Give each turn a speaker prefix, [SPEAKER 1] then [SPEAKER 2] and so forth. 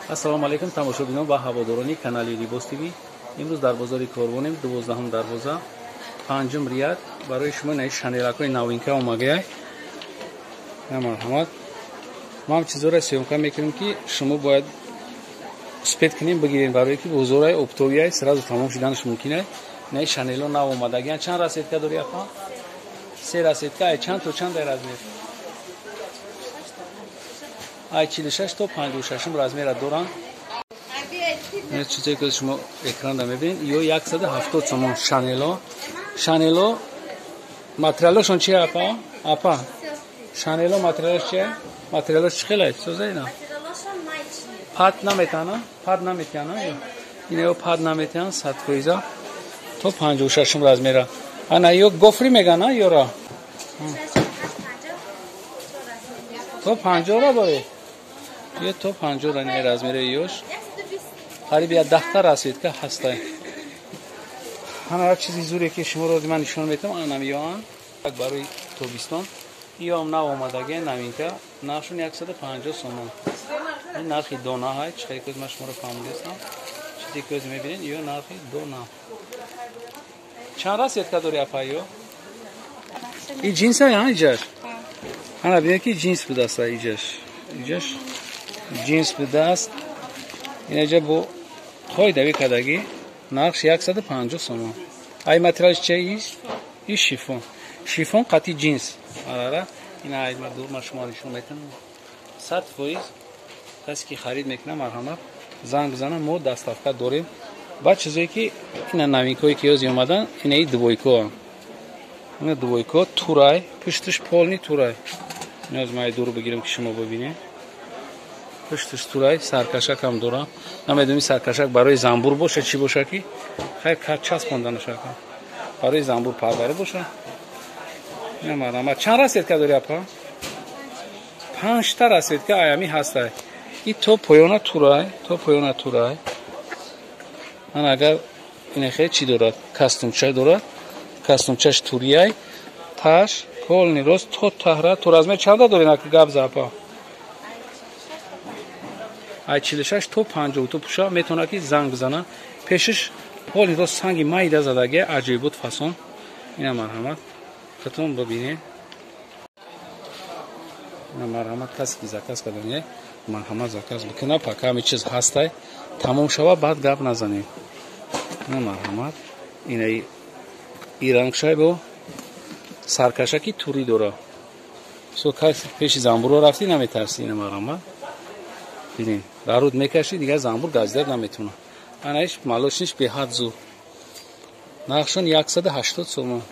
[SPEAKER 1] Ассалому алайкум тамошобинон ва ҳаводорони канали Либос ТВ. Имрӯз дар бозори Корвонем, 12 дарвоза, 5 ряд. Барои шумо ин шанелакҳои новинка омагай. Марҳамат. Мо ҳам чизоро съёмка мекунем, ки шумо бояд успеть кунем бигирем, барои ки бозораи оптовияй сразу тамом шуданаш мумкин аст. Ин шанело нав омадагиан. Чанд расцветка дори, апа? Се расцветка. Ай чанд то чанд размер? Ай 46 то 56 размера доранд. Чизе ки шумо экранда мебинед, ё 170 сомон шанело. Шанело материалошон чи, апа? Апа, шанело материалош чи? Материалош чи хеле? Соза ина? Пат наметана? Пат наметана? Ина пат наметана 100% то 56 размера. Ана ё гофри мегана ёра? То 50 ра дори? Ё то 50 ра не размери ёш. Қариб 10 та расцветка ҳастай. Ҳама як чизи зуре ки шуморо ман нишон метам, анам ёан барои тобистон. Иём нав омадаги новинка, нархшон 150 сомон. Ин нархи дона ҳай, чӣ хеле ки ман шуморо фаҳмидастам. Чизе ки мебинед, ё нархи дона. Чанд расцветка дори, апа, ё? И ҷинс ҳай, иҷаш? Ана бинед ки ҷинс будааст иҷаш. Иҷаш ҷинс будааст. Инаҷа бо қоидави кардагӣ нархш 150 сомон. Ай материалш че иш? Иш шифон. Шифон қати ҷинс. Арара ина ай ма дур ма шумо нишон метам. 100% касе ки харид мекунад, марҳамат занг бизанад, мо доставка дорем. Баъд чизое ки ина новинкое ки ёзи омадан, инаи двойко. Ина двойко турай, пушташ полный турай. Ниёз май дур бигирем ки шумо бибинед. Пушташ турай, саркашак ҳам дора. Намедонем саркашак барои занбур боша чӣ боша ки хайр часпонданашака. Барои занбур парварӣ боша. Ина марҳамат. Чанд расцветка дори, апа? 5 та расцветка аями ҳастай. И то поёна турай, то поёна турай. Ана агар ина хеле чӣ дорад? Костюмча дорад. Костюмчаш турияй. Таш полный рост то таҳра. То размер чанда дори на гап за, апа? Ай 46 то 52 пуша метавонад ки занг бизана. Пешиш полный рост санги майда задаги, аҷоибот фасон. Ина марҳамат. Хатон бибинед. Ина марҳамат, касе ки заказ кардани, марҳамат заказ бикунад, пока ҳами чиз ҳастай. Тамом шава, баъд гап назанем. Ина марҳамат. Ина ирангшай бо саркашаки турӣ дора. Со каси пеши занбурро рафтӣ наметарсӣ. Ина марҳамат. Бинед, даруд мекашӣ, дигар занбур газида наметавонад. Ана иш малошниш беҳад зур. Нархшон 180 сомон.